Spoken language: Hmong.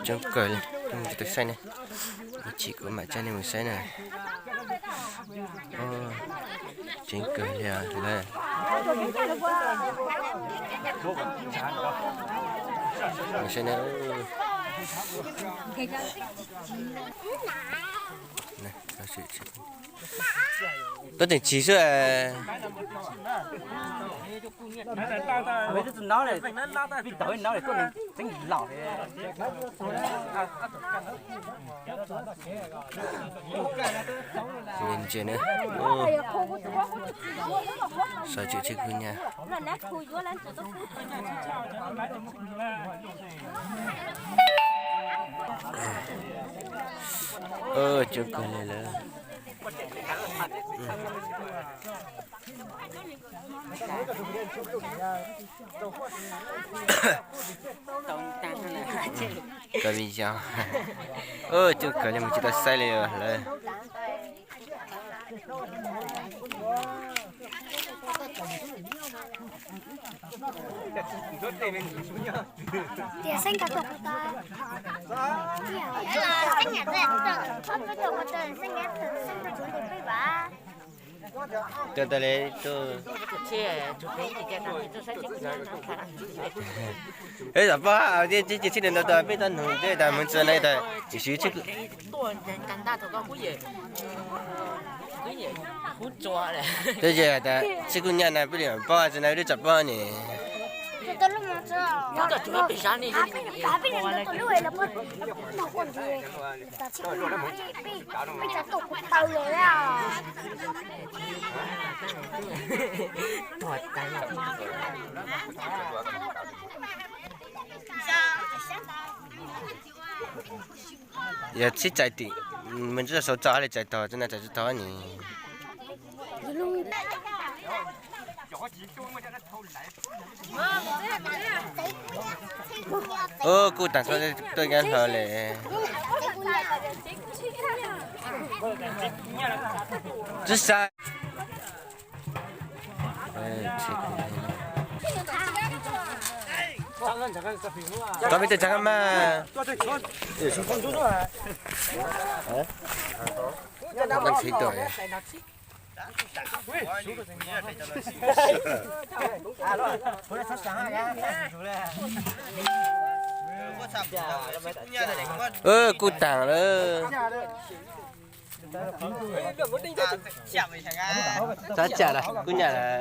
Coob kawg li, nej mus tsis tau saib ne. Ib chim kuv mam coj nej mus saib na. Tseeb kawg li lawm. Saib na. Tuaj teem tsis xwb. Ntsia na, sawv tsum tsheb kub nyab. Coob kawg li lawm. Koj vij yog. Coob kawg li mus tsis tau saib li lawm. Coj tau li tuj. Peb tom poj hab ces txhij ntau ntau peb tau nug tej tas hmoov txwv na tas tsis siv tsheb. Twb yog tas tsheb kub nyab na peb li poj txwv na peb twb tsom poj ne. Yog txhib txais tim, me ntsis sau txog li txais tog txawm na txais tsis tog ni. Kuj taag txhob tuaj nyob hlo le. Tsi saib. Koj peb tug tsav kab mas. Koj txiv tuaj. Kuj taag lawm. Txhob cam lawm, kuj nyam lawm.